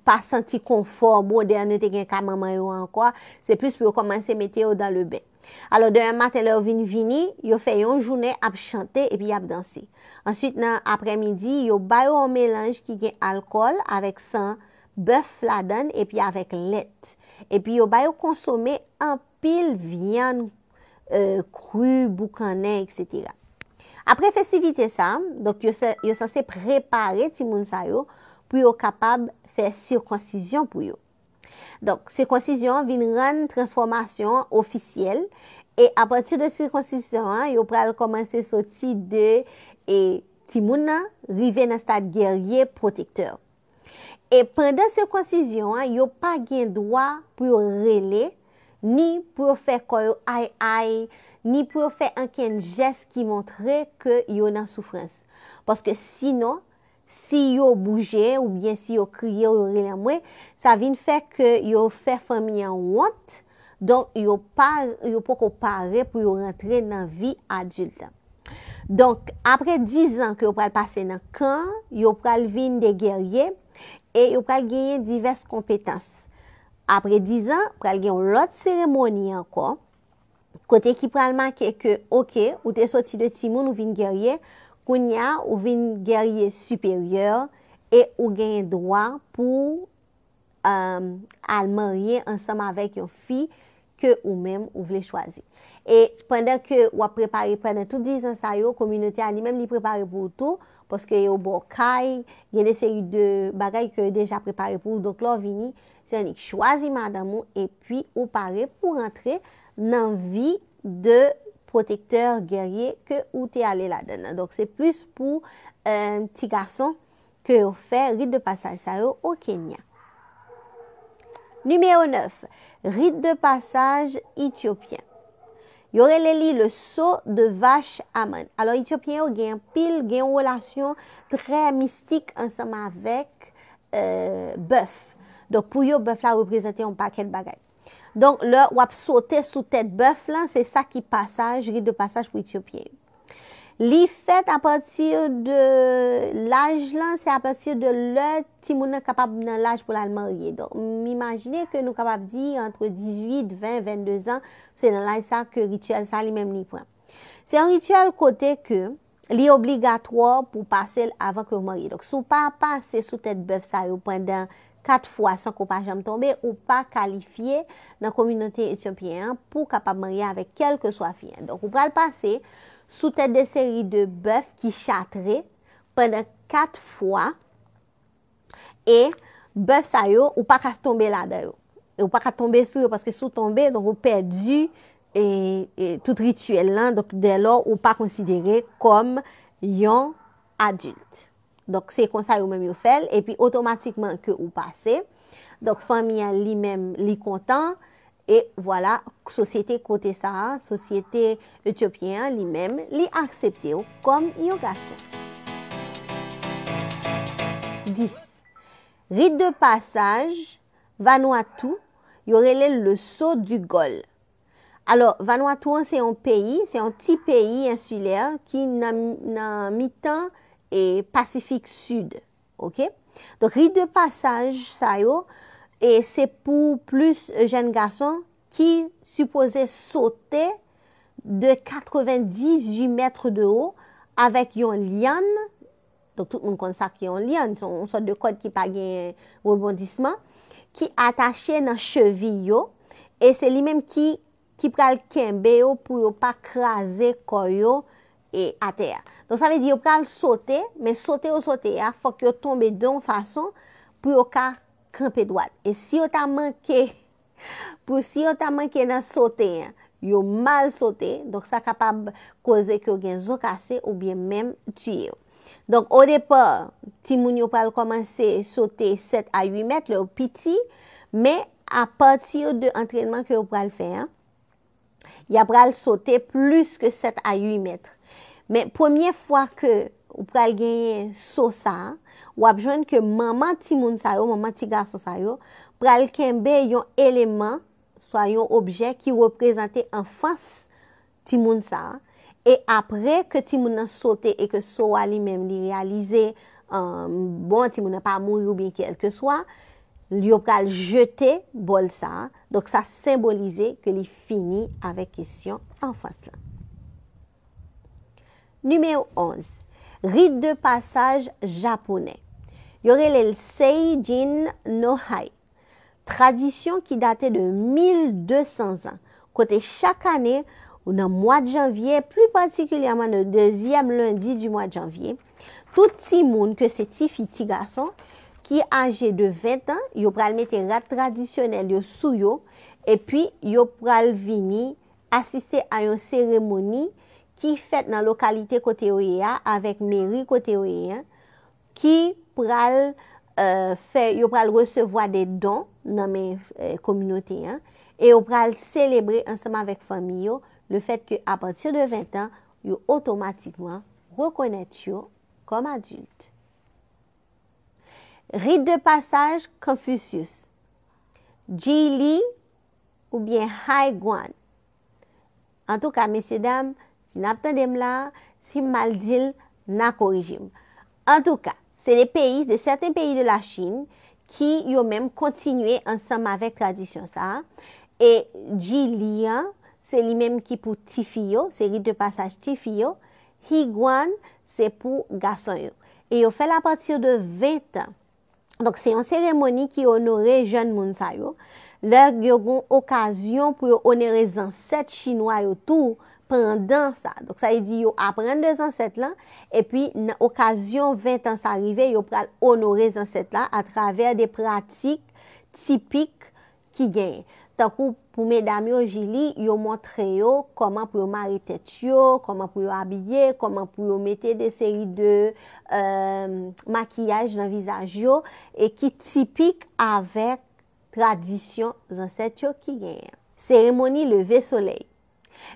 pa santi konfò modènite gen ka manman yo ankò, se plis pou yo kòmanse mete yo dans le bain. Alò, demen maten, lè yo vin vini, yo fè yon jounen ap chante epi y ap danse. Answit, nan aprèmidi, yo ba yo yon melanj ki gen alkòl avèk san bèf ladan l epi avèk lèt. Epi yo ba yo konsome anpil vyann, e, kri, boukannen, etsetera. Apre festivite sa, donk yo se, yo sanse prepare timoun sa yo pou yo kapab fè sikonsiyon pou yo. Donk, sikonsiyon an vin rann transfòmasyon an ofisyèl, e apati de sikonsiyon an, yo pral kòmanse soti de, e, timoun nan rive nan stad gèrye pwotektè. E pandan sikonsiyon an, yo pa gen dwa pou yo rele, ni pou yo fè kò yo ay ay, ni pou yo fè ankenn jès ki montre ke yo nan soufrans. Paske sinon, si yo bouje, oubyen si yo kriye, ou yo rele anmwe, sa vin fè ke yo fè fanmi an wont, donk yo pa, yo poko pare pou yo rantre nan vi adilt lan. Donk, apre diz an ke yo pral pase nan kan, yo pral vin de gèrye e yo pral genyen divès konpetans. Apre diz an, pral gen yon lòt seremoni ankò, kote ki pral make ke, oke, ou te soti de timoun, ou vin gèrye, kounye a, ou vin gèrye siperyè, e ou genyen dwa pou, um, al marye ansanm avèk yon fi ke ou menm ou vle chwazi. E pandan ke w ap prepare, pandan tout diz an sa yo, kominote a li menm li prepare pou ou tou, paske yo ba w kay, gen de seri de bagay ke yo deja prepare pou ou. Donk, lè w vini, se annik chwazi madanm ou, epi ou pare pou rantre nan vi de pwotektè gèrye ke ou te ale ladan l lan. Donk, se plis pou, eh, ti gason ke yo fè rit de pasaj sa yo o Kenya. Nimewo nèf, rit de pasaj etyopyen. Yo rele li le saut de vache à âne. Alò, Etyopyen yo gen anpil, gen yon relasyon trè mistik ansanm avèk, eh, bèf. Donk, pou yo, bèf la reprezante yon pakèt bagay. Donk, lè w ap sote sou tèt bèf lan, se sa ki pasaj, rit de pasaj pou Etyopyen yo. Li fèt apati de laj lan, se apati de lè timoun nan kapab nan laj pou l al marye. Donk, m imajine ke nou kapab di antre dizuit, ven, vennde zan, se nan laj sa ke rityèl sa li menm li pran. Se yon rityèl kote ke li obligatwa pou pase l avan ke w marye. Donk, si w pa pase sou tèt bèf sa yo pandan kat fwa san ke w pa janm tonbe, ou pa kalifye nan kominote etyopyen an pou w kapab marye avèk kèlkeswa fi an. Donk, ou pral pase sou tèt de seri de bèf ki chatre pandan kat fwa, e bèf sa yo, ou pa ka tonbe ladan yo. E ou pa ka tonbe sou yo, paske si w tonbe, donk, ou pèdi e, e tout rityèl lan. Donk, dèlò, ou pa konsidere kòm yon adilt. Donk, se konsa yo menm yo fè l, epi otomatikman ke ou pase. Donk, fanmi an li menm, li kontan, e vwala, sosyete kote sa a, sosyete etyopyen an, li menm, li aksepte w kòm yon gason. Dis. Rit de pasaj, Vanuatu, yo rele l le Sceau du Golfe. Alò, Vanuatu an se yon peyi, se yon ti peyi ensilè ki nan, nan mitan e Pasifik Sid, oke? Donk, rit de pasaj sa yo, e se pou plis jèn gason ki sipoze sote de katrevendizuit mèt de wo avèk yon lyann. Donk, tout moun konn sa ki yon lyann, se yon sòt de kòd ki pa gen rebondisman, ki atache nan cheviy yo, e se li menm ki, ki pral kenbe yo pou yo pa kraze kò yo e atè a. Donk, sa vle di yo pral sote, men sote yo sote a, fòk yo tonbe de yon fason pou yo ka kanpe dwat. E si yo ta manke Pou si yo ta manke nan sote an, yo mal sote, donk sa kapab koze ke yo gen zo kase oubyen menm tiye yo. Donk, odepa, timoun yo pral kòmanse sote sèt a uit mèt lè yo piti, men apati de antrènman ke yo pral fè an, y a pral sote plis ke sèt a uit mèt. Men premye fwa ke ou pral genyen so sa a, w ap jwenn ke manman timoun sa yo, manman ti gason sa yo, pral kenbe yon eleman, swa yon objè ki reprezante anfans timoun sa a. E apre ke timoun nan sote e ke so a li menm li reyalize, bon, timoun nan pa mouri oubyen kèlkeswa, yo pral jete bòl sa a. Donk, sa senbolize ke li fini avèk kesyon anfans lan. Nimewo onz. Rit de pasaj japonè. Yo rele l Seijin no Hai. Tradisyon ki date de mil de san zan, kote chak ane, nan mwa de janvye, pli patikilyèman nan dezyèm lendi di mwa de janvye, tout timoun, ke se tifi, ti gason, ki aje de ven tan, yo pral mete rad tradisyonèl yo sou yo, epi yo pral vini asiste a yon seremoni ki fèt nan lokalite kote yo ye a, avèk meri kote yo ye a, ki pral, euh, fè, yo pral resevwa de don nan men, euh, kominote an, e yo pral selebre ansanm avèk fanmi yo, le fèt ke apati de ven tan, yo otomatikman rekonèt yo kòm adilt. Rit de pasaj Confucius. Jili oubyen Haiguan. Antouka, mesye dam, si n ap tande m la, si m mal di l, n a korije m. Antouka, se de peyi, de sèten peyi de la Chin ki yo menm kontinye ansanm avèk tradisyon sa a. E Jili an, se li menm ki pou tifi yo, se rit de pasaj tifi yo. Higuan, se pou gason yo. E yo fè l apati de ven tan. Donk, se yon seremoni ki onore jèn moun sa yo. Lè yo gen okazyon pou yo onore zansèt chinwa yo tou pandan sa. Donk, sa vle di yo aprann de zansèt lan, epi nan okazyon ven tan sa rive, yo pral onore zansèt la atravè de pratik tipik ki genyen. Tankou pou medam yo, Jili, yo montre yo kòman pou yo mare tèt yo, kòman pou yo abiye, kòman pou yo mete de seri de, euh, makiyaj nan vizaj yo e ki tipik avèk tradisyon zansèt yo ki genyen. Seremoni leve solèy.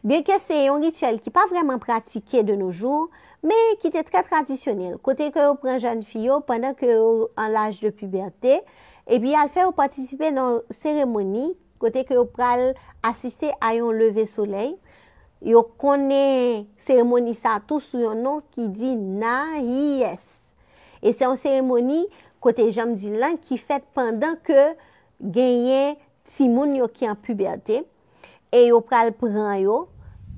Byenke se yon rityèl ki pa vrèman pratike de nos jours, men ki te trè tradisyonèl, kote ke yo pran jèn fi yo pandan ke yo an laj de pibète, epi y al fè yo patisipe nan seremoni kote ke yo pral asiste a yon leve solèy. Yo konnen seremoni sa tou sou yon non ki di Nahiyès. E se yon seremoni kote, jan m di l lan, ki fèt pandan ke genyen timoun yo ki an pibète, e yo pral pran yo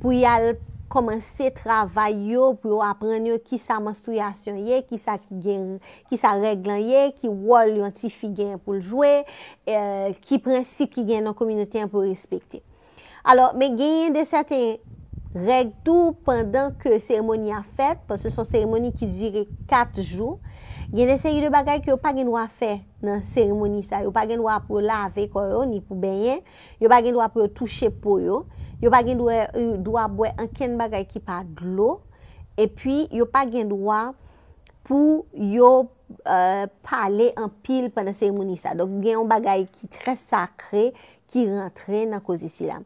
pou y al kòmanse travay yo, pou yo aprann yo kisa manstriyasyon ye, kisa ki gen, kisa règ lan ye, ki wòl yon tifi genyen pou l jwe, eh, ki prensip ki genyen nan kominote an pou yo respekte. Alò, men genyen de sèten règ tou pandan ke seremoni a fèt, paske se yon seremoni ki dire kat jou. Gen de seri de bagay ke yo pa gen dwa fè nan seremoni sa. Yo pa gen dwa pou yo lave kò yo, ni pou benyen. Yo pa gen dwa pou yo touche po yo. Yo pa gen dwa, dwa bwè ankenn bagay ki pa dlo. Epi, yo pa gen dwa pou yo, eh, pale anpil pandan seremoni sa. Donk, gen yon bagay ki trè sakre ki rantre nan koze sila.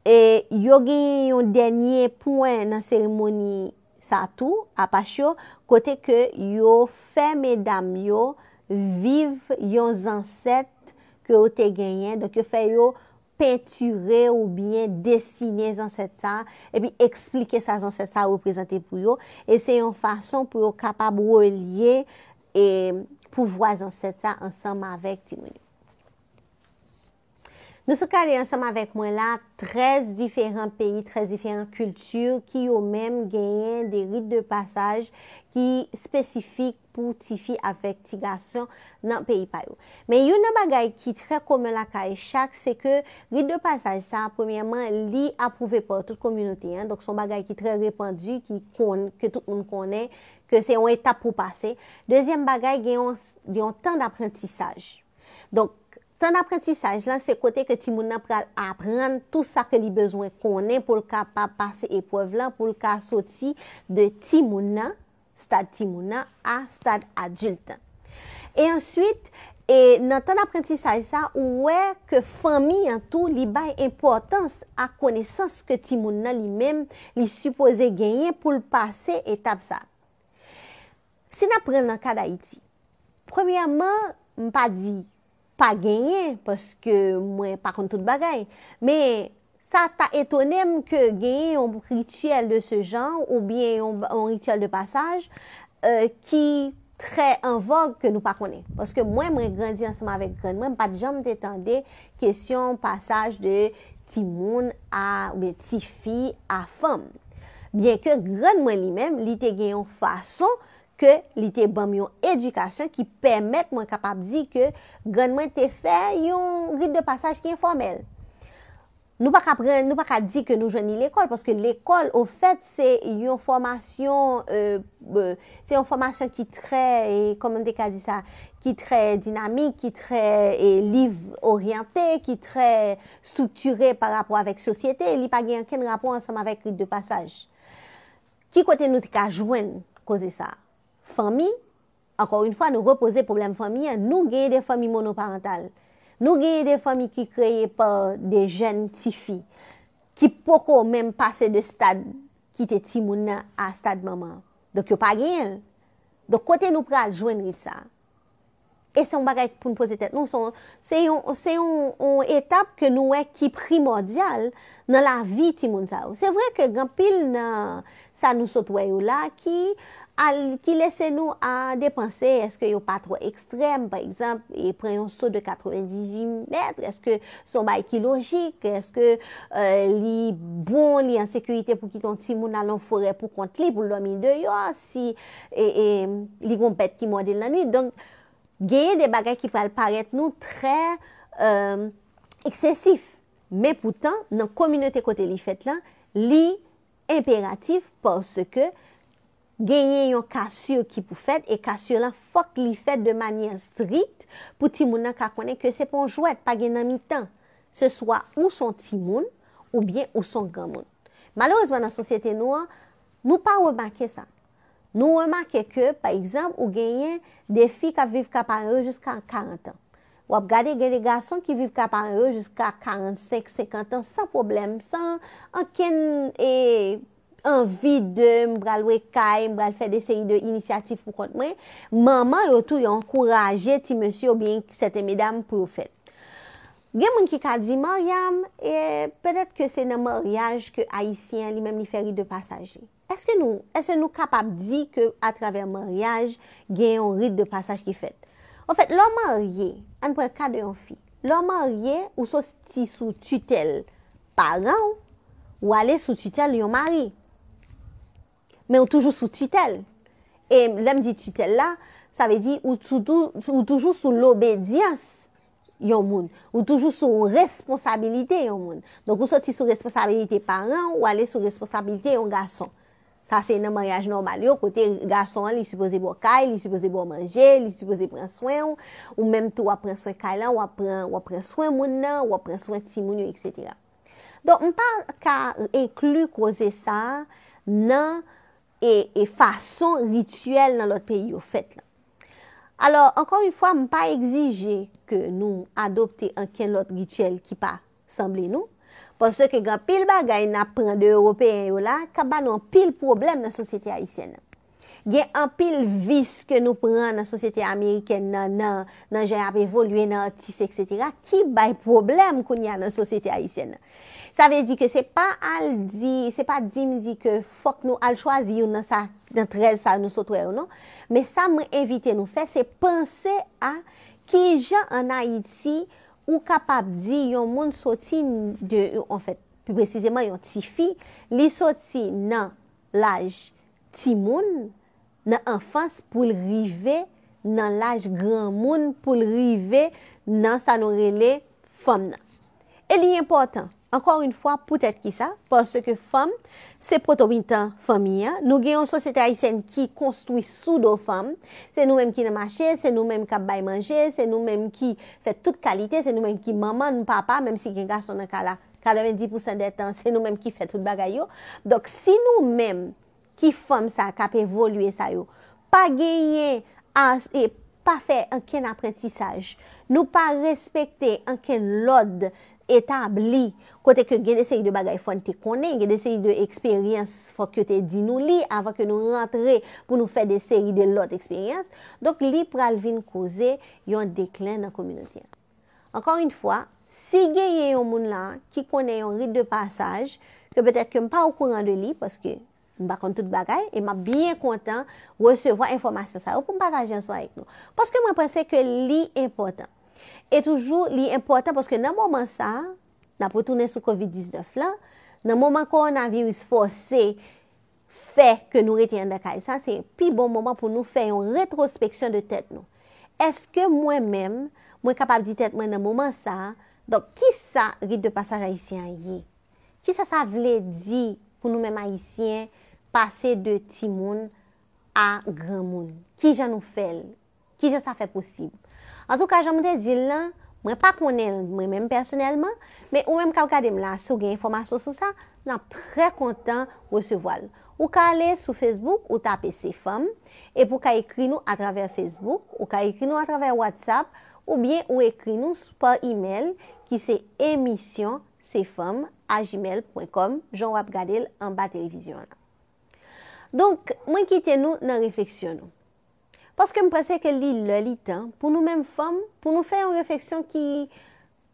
E yo gen yon dènye pwen nan seremoni sa tou, Apach yo, kote ke yo fè medam yo viv yon zansèt ke yo te genyen. Donk, yo fè yo pentire oubyen desine zansèt sa, epi eksplike sa zansèt sa reprezante pou yo. E se yon fason pou yo kapab relye, e, pouvwa zansèt sa ansanm avèk timoun yo. Nou sot gade ansanm avèk mwen la trèz diferan peyi, trèz diferan kilti ki yo menm genyen de rit de pasaj ki espesifik pou tifi avèk ti gason nan peyi pa yo. Men youn nan bagay ki trè komen lakay chak, se ke rit de pasaj sa, premyèman, li apwouve pa tout kominote an, donk se yon bagay ki trè repandi, ki konn, ke tout moun konnen, ke se yon etap pou pase. Dezyèm bagay, gen yon, gen yon tan daprantisaj. Donk, tan daprantisaj lan, se kote ke timoun nan pral aprann tou sa ke li bezwen konnen pou l kapab pase eprèv lan, pou l ka soti de timoun nan, stad timoun nan, a stad adilt lan. E answit, e nan tan daprantisaj sa, ou wè ke fanmi an tou, li bay enpòtans a konesans ke timoun nan li menm, li sipoze genyen pou l pase etap sa. Si n ap pran nan ka Dayiti, premyèman, m pa di pa genyen, paske mwen pa konn tout bagay, men sa ta etone m ke genyen yon rityèl de ce genre, oubyen yon, yon rityèl de pasaj, euh, ki trè an vòg ke nou pa konnen. Paske mwen, mwen grandi ansanm avèk grann mwen, m pa t janm te tande kesyon pasaj de timoun a, oubyen tifi a fanm. Byenke grann mwen li menm, li te gen yon fason ke li te ban m yon edikasyon ki pèmèt mwen kapab di ke grann mwen te fè yon rit de pasaj ki enfòmèl. Nou pa ka pran, nou pa ka di ke nou jwenn li lekòl, paske lekòl, ofèt, se yon fòmasyon, euh, euh, se yon fòmasyon ki trè, e, kòman m te ka di sa, ki trè dinamik, ki trè, e, liv oryante, ki trè estriktire pa rapò avèk sosyete, li pa gen okenn rapò ansanm avèk rit de pasaj. Ki kote nou te ka jwenn koze sa? Fanmi, ankò yon fwa, nou repoze pwoblèm fanmi an. Nou genyen de fanmi monoparantal. Nou genyen de fanmi ki kreye pa de jèn tifi ki poko menm pase de stad kite timoun nan a stad manman an. Donk, yo pa genyen l. Donk, kote nou pral jwenn rit sa? E se yon bagay pou n poze tèt nou, se yon, se yon, se yon, yon etap ke nou wè ki primòdyal nan lavi timoun sa yo. Se vre ke gen anpil nan sa nou sot wè yo la ki al, ki lese nou a depanse, èske yo pa twò ekstrèm, pa egzanp, e pran yon so de katrevendizuit mèt, èske se yon bagay ki lojik, èske, euh, li bon, li an sekirite pou kite yon timoun al nan forè pou kont li, pou l dòmi deyò, si, e, e, li gon bèt ki mòde l nan nwit. Donk, genyen de bagay ki pral parèt nou trè, euh, eksesif. Men poutan, nan kominote kote li fèt lan, li enperatif paske genyen yon kasir ki pou fèt, e kasir lan fòk li fèt de manyè strik pou timoun nan ka konnen ke se pa yon jwèt, pa gen nan mitan. Se swa ou se yon timoun, oubyen ou se yon granmoun. Malerezman, nan sosyete nou an, nou pa remake sa. Nou remake ke, pa egzanp, ou genyen de fi k ap viv ka paran yo jiska karant an. W ap gade, gen de gason ki viv ka paran yo jiska karannsenk, senkant an san pwoblèm, san ankenn, e, anvi de m pral lwe kay, m pral fè de seri de inisyativ pou kont mwen. Manman yo tou, yo ankouraje ti mesye oubyen sèten medam pou yo fè l. Gen moun ki ka di, Mariam, e petèt ke se nan maryaj ke Ayisyen an li menm li fè rit de pasaj li. Èske nou, èske nou kapab di ke atravè maryaj, gen yon rit de pasaj ki fèt? Anfèt, lè w marye, ann pran ka de yon fi. Lè w marye, ou soti sou titèl paran w, ou ale sou titèl yon mari. Men ou toujou sou titèl. E lè m di titèl la, sa vle di ou toujou, ou toujou sou lobedyans yon moun. Ou toujou sou yon responsabilite yon moun. Donk, ou soti sou responsabilite paran, ou ale sou responsabilite yon gason. Sa se nan maryaj nòmal yo, kote gason an, li sipoze ba w kay, li sipoze ba w manje, li sipoze pran swen w, ou menm tou w ap pran swen kay lan, w ap pran, w ap pran swen moun nan, w ap pran swen timoun yo, etsetera. Donk, m pa ka enkli koze sa a nan e, e fason rityèl nan lòt peyi yo fèt lan. Alò, ankò yon fwa, m pa egzije ke nou adopte ankenn lòt rityèl ki pa sanble nou, paske gen anpil bagay n ap pran de Ewopeyen yo la, k ap ba nou anpil pwoblèm nan sosyete ayisyèn nan. Gen anpil vis ke nou pran nan sosyete amerikèn nan, nan, nan jan y ap evolye, nan atis, etsetera, ki bay pwoblèm kounye a nan sosyete ayisyèn nan. Sa vle di ke se pa al di, se pa di m di ke fòk nou al chwazi youn nan sa, nan trèz sa nou sot wè yo, non. Men sa mwen envite nou fè, se panse a kijan ann Ayiti ou kapab di yon moun soti de, anfèt, pi presizeman yon tifi, li soti nan laj timoun, nan anfans pou l rive nan laj granmoun, pou l rive nan sa nou rele fanm nan. E li enpòtan, ankò yon fwa, poutèt ki sa? Paske fanm, se poto mitan fanmi an. Nou gen yon sosyete ayisyèn ki konstwi sou do fanm. Se nou menm ki nan mache, se nou menm k ap bay manje, se nou menm ki fè tout kalite, se nou menm ki manman, n papa, menm si gen gason nan kay la, katrevenndis pousan dè tan, se nou menm ki fè tout bagay yo. Donk, si nou menm ki fanm sa k ap evolye sa yo, pa genyen, e pa fè ankenn aprantisaj, nou pa respekte ankenn lòd etabli, kote ke gen de seri de bagay fò n te konnen, gen de seri de eksperyans fòk yo te di nou li avan ke nou rantre pou nou fè de seri de lòt eksperyans. Donk, li pral vin koze yon deklen nan kominote a. Ankò yon fwa, si genyen yon moun la ki konnen yon rit de pasaj, ke petèt ke m pa okouran de li, paske m pa konn tout bagay, e m ap byen kontan resevwa enfòmasyon sa yo pou m pataje ansanm avèk nou. Paske mwen panse ke li enpòtan. E toujou, li enpòtan paske nan moman sa a, n ap retounen sou kovid diznèf lan, nan moman kowonaviris fòse fè ke nou rete anndan kay sa, se pi bon moman pou nou fè yon retwospeksyon de tèt nou. Èske mwen menm, mwen kapab di tèt mwen nan moman sa a, donk, kisa rit de pasaj ayisyen an ye? Kisa sa vle di pou nou menm Ayisyen pase de timoun a granmoun? Kijan nou fè l? Kijan sa fè posib? Antouka, jan m te di l lan, mwen pa konnen l mwen menm pèsonèlman, men ou menm k ap gade m la, si w gen enfòmasyon sou sa, n ap trè kontan resevwa l. Ou ka ale sou Facebook, ou tape Se Fanm, epi ou ka ekri nou atravè Facebook, ou ka ekri nou atravè WhatsApp, oubyen ou ekri nou s-, pa imèl, ki se emisyon se fanm a gmail pwen kòm, jan w ap gade l anba televizyon an la. Donk, mwen kite nou nan refleksyon nou. Paske m panse ke li lè, li tan pou nou menm fanm, pou nou fè yon refleksyon ki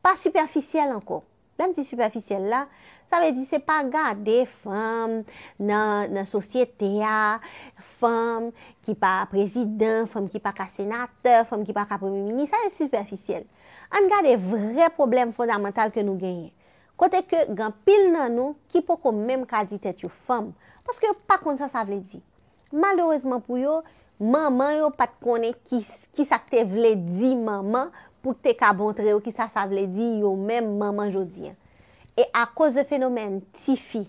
pa sipèfisyèl ankò. Lè m di sipèfisyèl la, sa vle di se pa gade fanm nan, nan sosyete a, fanm ki pa prezidan, fanm ki pa ka senatè, fanm ki pa ka premye minis, sa se sipèfisyèl. Ann gade vrè pwoblèm fondamantal ke nou genyen. Kote ke gen anpil nan nou ki poko menm ka di tèt yo fanm, paske yo pa konn sa sa vle di. Malerezman pou yo, manman yo pa t konnen ki, kisa k te vle di manman pou te ka montre yo kisa sa vle di yo menm manman jodi a. E akoz de fenomèn tifi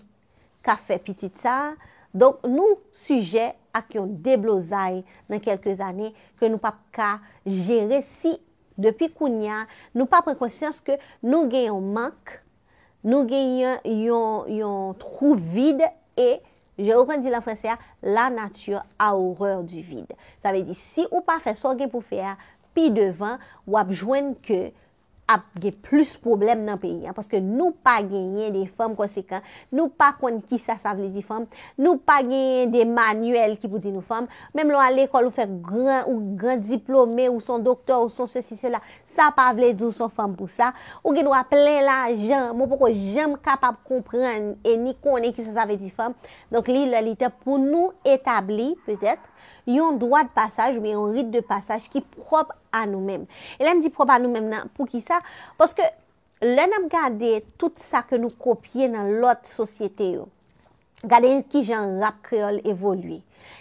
k ap fè pitit sa a, donk nou sijè ak yon deblozay nan kèlke zane ke nou p ap ka jere si depi kounye a nou pa pran konsyans ke nou gen yon mank, nou gen yon, yon, yon twou vid e, je reprends di an fransè a, la nature a horreur du vide. Sa vle di, si ou pa fè sa w gen pou fè a, pi devan, w ap jwenn ke ap gen plis pwoblèm nan peyi a, paske nou pa genyen de fanm konsekan, nou pa konn kisa sa vle di fanm, nou pa genyen de manyèl ki pou di nou fanm. Menm lè w al lekòl, ou fè gran, ou gran diplome, ou se yon doktè, ou se yon sesi, sela, sa pa vle di w se yon fanm pou sa. Ou gen dwa plen lajan, mwen poko janm kapab konprann e ni konnen kisa sa vle di fanm. Donk, li lè li tan pou nou etabli, petèt, yon dwa de pasaj oubyen yon rit de pasaj ki pwòp a nou menm. E lè m di pwòp a nou menm nan, poukisa? Paske lè n ap gade tout sa ke nou kopye nan lòt sosyete yo, gade kijan rap kreyòl evolye.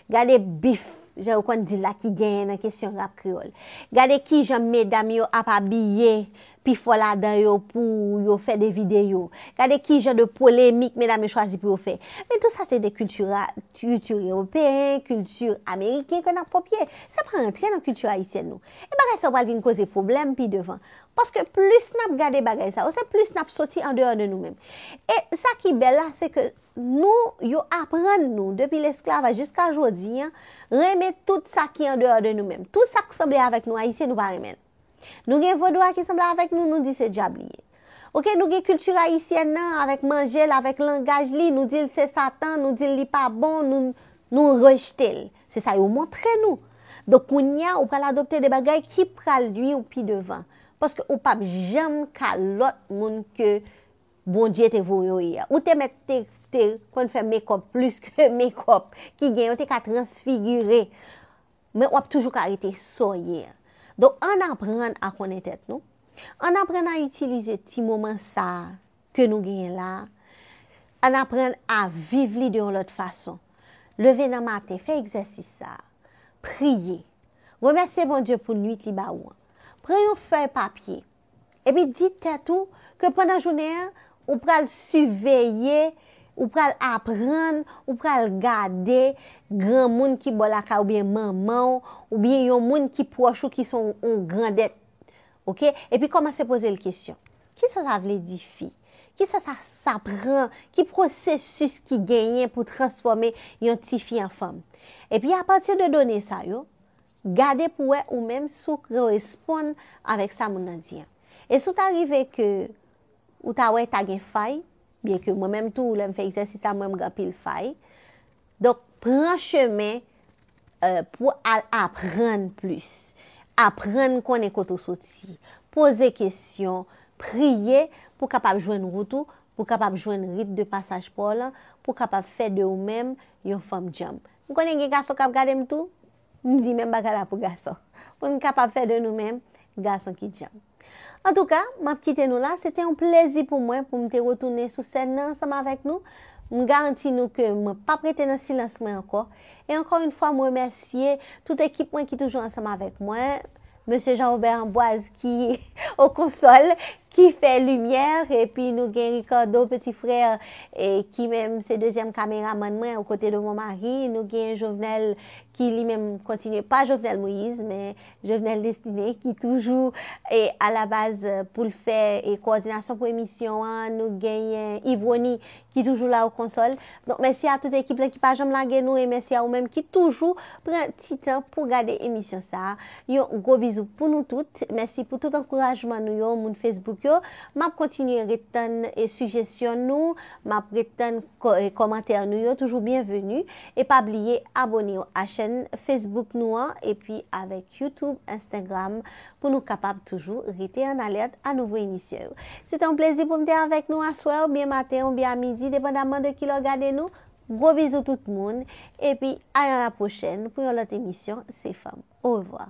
Gade bif, jan yo konn di la, ki genyen nan kesyon rap kreyòl. Gade kijan medam yo ap abiye pifò ladan yo pou yo fè de videyo. Gade kijan de polemik medam yo chwazi pou yo fè. Men tou sa se de kilti, kilti ewopeyen, kilti ameriken ke n ap kopye. Sa pa rantre nan kilti ayisyèn nou. E bagay sa yo pral vin koze pwoblèm pi devan. Paske plis n ap gade bagay sa yo, se plis n ap soti andeyò de nou menm. E sa ki bèl la, se ke nou, yo aprann nou, depi lesklavaj jiska jodi a, renmen tout sa ki andeyò de nou menm. Tout sa k sanble avèk nou, Ayisyen, nou pa renmen l. Nou gen vodou a ki sanble avèk nou, nou di se dyab li ye. Oke, nou gen kilti ayisyèn nan, avèk manje l, avèk langaj li, nou di l se Satan, nou di l li pa bon, nou, nou rejte l. Se sa yo montre nou. Donk, kounye a, ou pral adopte de bagay ki pral nui w pi devan. Paske ou p ap janm ka lòt moun ke Bondye te voye w ye a. Ou te mèt te, te konn fè mekòp plis ke mekòp ki gen, yo te ka transfigire. Men w ap toujou ka rete sa w ye a. Donk, ann aprann a konnen tèt nou. Ann aprann a itilize ti moman sa a ke nou genyen la a. Ann aprann a viv li de yon lòt fason. Leve nan maten, fè egzèsis sa a. Priye. Remèsye Bondye pou nwit li ba ou an. Pran yon fèy papye. Epi di tèt ou ke pandan jounen an, ou pral siveye, ou pral aprann, ou pral gade granmoun ki bò lakay oubyen manman w, oubyen yon moun ki pwòch ou ki se yon, yon grandèt. Oke? Epi kòmanse poze l kesyon. Kisa sa vle di fi? Kisa sa, sa pran? Ki pwosesis ki genyen pou transfòme yon tifi an fanm? Epi apati de done sa yo, gade pou wè ou menm si w koresponn avèk sa moun nan di an. E si w ta rive ke ou ta wè ta gen fay, byenke mwen menm tou, lè m fè egzèsis la, mwen m gen anpil fay. Donk, pran chemen, eh, pou al aprann plis. Aprann konnen kote w soti. Poze kesyon, priye pou w kapab jwenn wout ou, pou w kapab jwenn rit de pasaj pa w lan, pou w kapab fè de ou menm yon fanm djanm. M konnen gen gason k ap gade m tou, m di menm bagay la pou gason. Pou n kapab fè de nou menm gason ki djanm. Antouka, m ap kite nou la. Se te yon plezi pou mwen pou m te retounen sou sèn nan ansanm avèk nou. M garanti nou ke mwen p ap rete nan silans mwen ankò. E ankò yon fwa, m remèsye tout ekip mwen ki toujou ansanm avèk mwen. Mesye Jean Robert Amboise ki o konsòl, ki fè limyè, epi nou gen Ricardo, peti frè, e ki menm se dezyèm kameramann mwen, o kote de mon mari. Nou gen Jovenel ki li menm kontinye, pa Jovenel Moïse, men Jovenel Destiné, ki toujou e alabaz pou l fè e kowòdinasyon pou emisyon an. Nou genyen Yvrony ki toujou la o konsòl. Donk, mèsi a tout ekip la ki pa janm lage nou e mèsi a ou menm ki toujou pran ti tan pou gade emisyon sa a. Yon gwo bizou pou nou tout. Mèsi pou tout ankourajman nou yo, moun Facebook yo. M ap kontinye ret tann e sijesyon nou. M ap ret tann kò-, e kòmantè nou yo. Toujou byenveni. E pa bliye abone w a chèn Facebook nou an, epi avèk YouTube, Instagram, pou nou kapab toujou rete an alèt a nouvo emisyon yo. Se te yon plezi pou m te avèk nou aswè, oubyen maten, oubyen a midi, depandamman de kilè w gade nou. Gwo bizou tout moun, epi a la pwochèn pou yon lòt emisyon Se Fanm. Orevwa.